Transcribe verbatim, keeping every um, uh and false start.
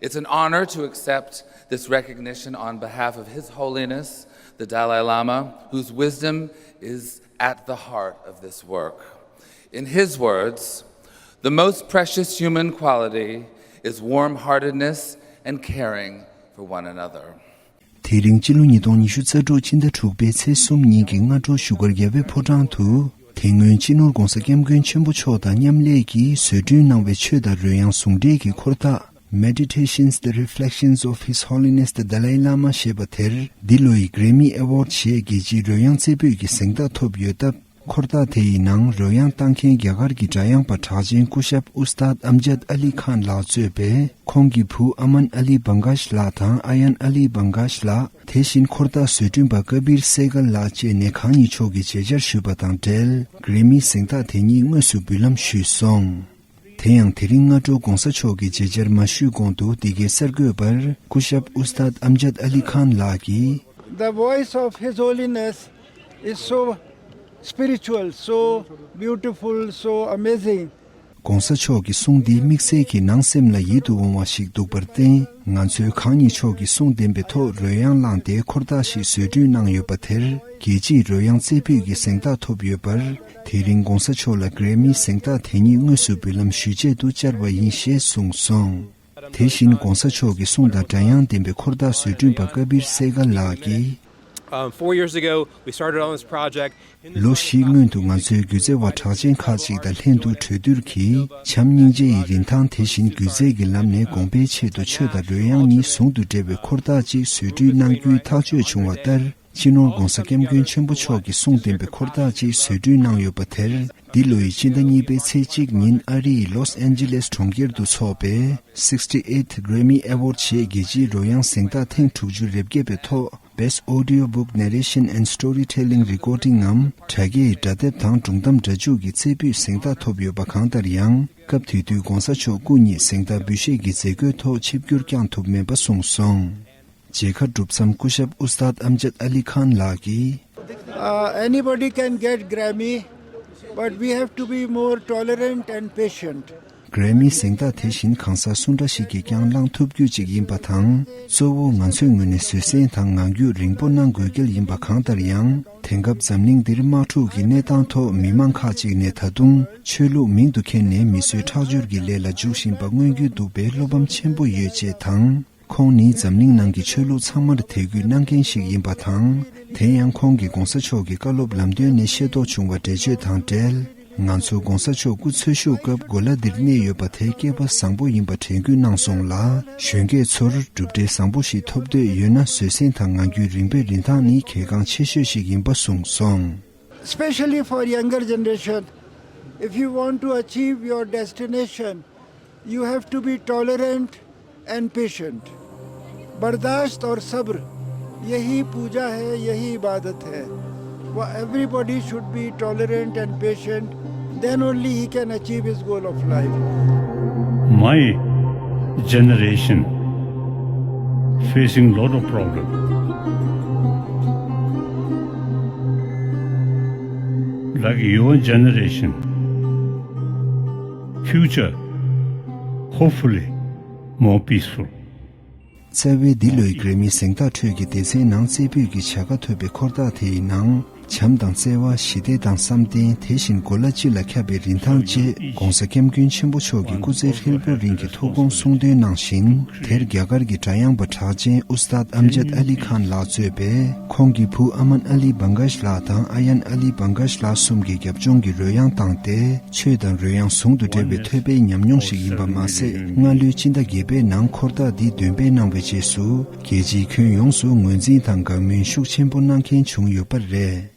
It's an honor to accept this recognition on behalf of His Holiness the Dalai Lama, whose wisdom is at the heart of this work. In his words, the most precious human quality is warm heartedness and caring for one another. དེ་རིང་སྤྱི་ལོ་ཉིས་སྟོང་ཉི་ཤུ་རྩ་དྲུག་སྤྱི་ཟླ་དྲུག་པའི་ཚེས་གསུམ་ཉིན་གྱི་སྔ་དྲོ་བཞུགས་སྒར་རྒྱལ་བའི་ཕོ་བྲང་དུ། དེ་སྔོན་སྤྱི་ནོར་༧གོང་ས་༧སྐྱབས་མགོན་ཆེན་པོ་མཆོག་དང་མཉམ་ལས་ཀྱིས་བཟོ་སྐྲུན་གནང་བའི་ཆོས་དང་རོལ་དབྱངས་ཟུང་འབྲེལ་གྱི་འཁོར་ཐག Meditations, the Reflections of His Holiness the Dalai Lama ཞེས་པ་དེར། འདི་ལོ་ཡི་Grammy Award ཞེས་རྒྱལ་སྤྱིའི་རོལ་དབྱངས་རྩེ་ཕུད་ཀྱི་གཟེངས་རྟགས་ཐོབ་ཡོད་སྟབས། འཁོར་ཐག་དེ་ཡི་ནང་རོལ་དབྱངས་བཏང་མཁན་རྒྱ་གར་གྱི་སྒྲ་དབྱངས་པ་གྲགས་ཅན་སྐུ་ཞབས་ཨུ་སྟཱད་ཨམ་ཇད་ཨ་ལི་ཁཱན་ལགས་གཙོས་པའི་ཁོང་གི་བུ་ཨ་མན་ཨ་ལི་བང་གཱཤ་ལགས་དང་ཨ་ཡན་ཨ་ལི་བང་གཱཤ་ལགས། དེ་བཞིན་འཁོར་ཐག་བཟོ་སྐྲུན་པ་ཀ་བིར་སེ་གལ་ལགས་བཅས་ནས་གང་ཉིད་མཆོག་གིས་མཇལ་བཅར་ཞུས་པ་དང་འབྲེལ། Grammy་གཟེངས་རྟགས་དེ་ཉིད་དངོས་སུ་འབུལ་ལམ་ཞུས་སོང་། དེ་ཡང་དེ་རིང་སྔ་དྲོ་༧གོང་ས་མཆོག་གིས་མཇལ་བཅར་མ་ཞུས་གོང་དུ་འདི་གའི་གསར་འགོད་པར་སྐུ་ཞབས་ཨུ་སྟཱད་ཨམ་ཇད་ཨ་ལི་ཁཱན་ལགས་ཀྱིས། The voice of His Holiness is so spiritual, so beautiful, so amazing. ༧གོང་ས་མཆོག་གི་གསུང་འདི་དམིགས་བསལ་གྱིས་ནང་སེམས་ལ་ཡིད་དུ་འོང་བ་ཞིག་འདུག་པར་བརྟེན། ང་ཚོས་གང་ཉིད་མཆོག་གི་གསུང་ལྡན་པའི་ཐོག་རོལ་དབྱངས་བླངས་ཏེ་འཁོར་ཐག་ཞིག་བཟོ་སྐྲུན་གནང་ཡོད་པ་དེར། རྒྱལ་སྤྱིའི་རོལ་དབྱངས་རྩེ་ཕུད་ཀྱི་གཟེངས་རྟགས་ཐོབ་ཡོད་པར། དེ་རིང་༧གོང་ས་མཆོག་ལ་Grammy་གཟེངས་རྟགས་དེ་ཉིད་དངོས་སུ་འབུལ་ལམ་ཞུས་ཆེད་དུ་བཅར་བ་ཡིན་ཞེས་གསུངས་སོང་། དེ་བཞིན་༧གོང་ས་མཆོག་གི་གསུང་དང་སྒྲ་དབྱངས་ལྡན་པའི་འཁོར་ཐག་བཟོ་སྐྲུན་པ་ཀ་བིར་སེ་གལ་ལགས་ཀྱིས། Um, four years ago, we started on this project. ལོ་བཞིའི་སྔོན་དུ་ང་ཚོས་སྒྱུ་རྩལ་བ་གྲགས་ཅན་ཁག་ཅིག་དང་ལྷན་དུ་གྲོས་བསྡུར་གྱིས། བྱམས་སྙིང་རྗེ་ཡི་རིན་ཐང་དེ་བཞིན་སྒྱུ་རྩལ་གྱི་ལམ་ནས་གོང་འཕེལ་ཆེད་དུ་ཆོས་དང་རོལ་དབྱངས་གཉིས་ཟུང་དུ་འབྲེལ་བའི་འཁོར་ཐག་ཅིག་བཟོ་སྐྲུན་གནང་རྒྱུའི་ཐག་གཅོད་བྱུང་བ་ལྟར། སྤྱི་ནོར་༧གོང་ས་༧སྐྱབས་མགོན་ཆེན་པོ་མཆོག་གི་གསུང་ལྡན་པའི་འཁོར་ཐག་ཅིག་བཟོ་སྐྲུན་གནང་ཡོད་པ་དེར། འདི་ལོ་ཡི་ཕྱི་ཟླ་གཉིས་པའི་ཚེས་གཅིག་ཉིན་ཨ་རི་ཡི་ལོས་ཨན་ཇི་ལེས་གྲོང་ཁྱེར་དུ་འཚོགས་པའི་sixty-eighth Grammy Award ཞེས་རྒྱལ་སྤྱིའི་རོལ་དབྱངས་གཟེངས་རྟགས་ཐེངས་དྲུག་ཅུ་རེ་བརྒྱད་པའི་ཐོག Best Audiobook Narration and Storytelling Recording ངམ་དྲ་རྒྱའི་སྒྲ་དེབ་དང་སྒྲུང་གཏམ་སྒྲ་འཇུག་གི་རྩེ་ཕུད་གཟེངས་རྟགས་ཐོབ་ཡོད་པ་གང་ལྟར་ཡང་། སྐབས་དེ་དུས་༧གོང་ས་མཆོག་སྐུ་ཉིད་གཟེངས་རྟགས་འབུལ་བཞེས་ཀྱི་མཛད་སྒོའི་ཐོག་ཆིབས་བསྒྱུར་བསྐྱངས་ཐུབ་མེད་པ་གསུངས་སོང་། མཇལ་ཁ་གྲུབ་མཚམས་སྐུ་ཞབས་ཨུ་སྟཱད་ཨམ་ཇད་ཨ་ལི་ཁཱན་ལགས་ཀྱིས། Uh, anybody can get Grammy, but we have to be more tolerant and patient. Grammy གཟེངས་རྟགས་དེ་བཞིན་གང་ཟག་སུ་འདྲ་ཞིག་གིས་ཀྱང་བླང་ཐུབ་རྒྱུ་ཅིག་ཡིན་པ་དང་། གཙོ་བོ་ང་ཚོའི་ངོས་ནས་བཟོད་བསྲན་དང་ངང་རྒྱུད་རིང་པོ་གནང་དགོས་གལ་ཡིན་པ་གང་ལྟར་ཡང་། དེང་སྐབས་འཛམ་གླིང་འདིར་དམག་འཁྲུག་གི་གནས་སྟངས་ཐོག་མི་མང་ཁག་ཅིག་ནས་ད་དུང་ཆོས་ལུགས་མིང་དུ་འཁྱེར་ནས་མི་གསོད་ཁྲག་སྦྱོར་གྱི་ལས་ལ་འཇུག་བཞིན་པ་མངོན་གྱི་འདུག་པའི་བློ་ཕམ་ཆེན་པོ་ཡོད་ཅེས་དང་། ཁོང་ནི་འཛམ་གླིང་ནང་གི་ཆོས་ལུགས་ཚང་མར་དད་གུས་གནང་མཁན་ཞིག་ཡིན་པ་དང་། དེ་ཡང་ཁོང་གིས་༧གོང་ས་མཆོག་གི་བཀའ་སློབ་ལམ་སྟོན་ནས་ཤེས་རྟོགས་བྱུང་བ་འགྲེལ་བརྗོད་དང་འབྲེལ། ང་ཚོ་༧གོང་ས་མཆོག་སྐུ་འཚོ་བཞུགས་སྐབས་གོ་ལ་འདིར་གནས་ཡོད་པ་དེ་སྐལ་པ་བཟང་པོ་ཡིན་པ་དྲན་སྐུལ་གནང་སོང་ལ། གཞོན་སྐྱེས་ཚོར་གྲུབ་འབྲས་བཟང་པོ་ཞིག་ཐོབ་འདོད་ཡོད་ན་བཟོད་བསྲན་དང་ངང་རྒྱུད་རིང་པོའི་རིན་ཐང་ནི་གལ་འགངས་ཆེ་ཤོས་ཤིག་ཡིན་པ་གསུངས་སོང་། Especially for younger generation, if you want to achieve your destination, you have to be tolerant and patient. बर्दाश्त और सब्र, यही पूजा है, यही इबादत है. Everybody should be tolerant and patient, then only he can achieve his goal of life. My generation facing lot of problem. Like your generation, future hopefully more peaceful. རྩ་བའི་འདི་ལོའི་གྷི་རེ་མི་གཟེངས་རྟགས་ཁྲོད་ཀྱི་སྡེ་ཚན་ནང་རྩེ་ཕུད་ཀྱི་བྱ་དགའ་ཐོབ་པའི་འཁོར་ཐག་དེ་ཡི་ནང་། བྱམས་དང་བརྩེ་བ། ཞི་བདེ་དང་བསམ་གཏན། དེ་བཞིན་གོ་ལ་སྤྱི་ལ་ཁྱབ་པའི་རིན་ཐང་བཅས། ༸གོང་ས་༸སྐྱབས་མགོན་ཆེན་པོ་མཆོག་གི་སྐུ་ཚེ་ཧྲིལ་པོ་རིང་གི་ཐུགས་དགོངས་གསུང་དོན་ནང་བཞིན། དེར་རྒྱ་གར་གྱི་སྒྲ་དབྱངས་པ་གྲགས་ཅན་ཨུ་སྟཱད་ཨམ་ཇད་ཨ་ལི་ཁཱན་ལགས་གཙོས་པའི་ཁོང་གི་བུ་ཨ་མན་ཨ་ལི་བང་གཱཤ་ལགས་དང་ཨ་ཡན་ཨ་ལི་བང་གཱཤ་ལགས་གསུམ་གྱི་རྒྱབ་ལྗོངས་ཀྱི་རོལ་དབྱངས་བཏང་སྟེ། ཆོས་དང་རོལ་དབྱངས་ཟུང་དུ་འབྲེལ་བའི་ཐོས་པའི་ཉམས་མྱོང་ཞིག་ཡིན་པ་མ་ཟད། སྔ་ལོའི་སྤྱི་ཟླ་བརྒྱད་པའི་ནང་འཁོར་ཐག་འདི་འདོན་སྤེལ་གནང་བའི་རྗེས་སུ། རྒྱལ་སྤྱིའི་ཁྱོན་ཡོངས་སུ་ངོས་འཛིན་དང་དགའ་མོས་ཤུགས་ཆེན་པོ་གནང་མཁན་བྱུང་ཡོད་པ་རེད།